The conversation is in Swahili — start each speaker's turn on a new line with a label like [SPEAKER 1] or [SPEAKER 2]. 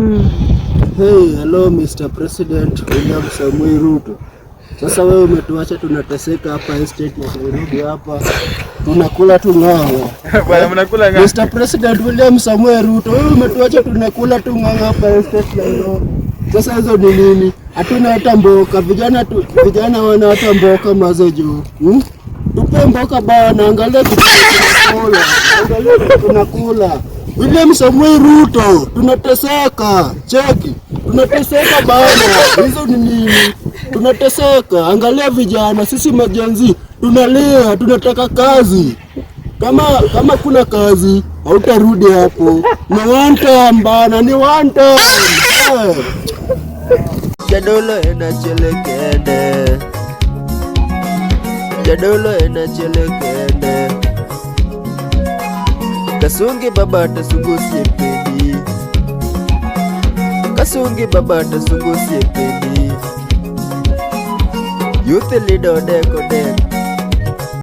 [SPEAKER 1] Hey, hello Mr. President William Samoei Ruto. Sasa wewe umetuacha tunateseka hapa estate ya Nairobi hapa. Tunakula tu ng'ang'a.
[SPEAKER 2] Bwana, mnakula ng'ang'a.
[SPEAKER 1] Mr. President William Samoei Ruto, wewe umetuacha tunakula tu ng'ang'a hapa estate Nairobi. Sasa hizo ni nini? Hatuna hata mboka, vijana wana hata mboka maze juu. Tupe mboka bana, angalia kitu tunakula. Angalia kitu tunakula. William Samoei Ruto, tunateseka. Cheki, tunateseka bana. Hizo ni nini? Tunateseka. Angalia vijana, sisi ma-Gen Z tunalia, tunataka kazi. Kama kuna kazi hautarudi hapo. Ni one time bana, ni one time. Eh. Jadolo en achiel kende. Jadolo en achiel kende. Kasungi baba tasungo osiepeni. Kasungi baba tasungo osiepeni. Youth leader odek odek.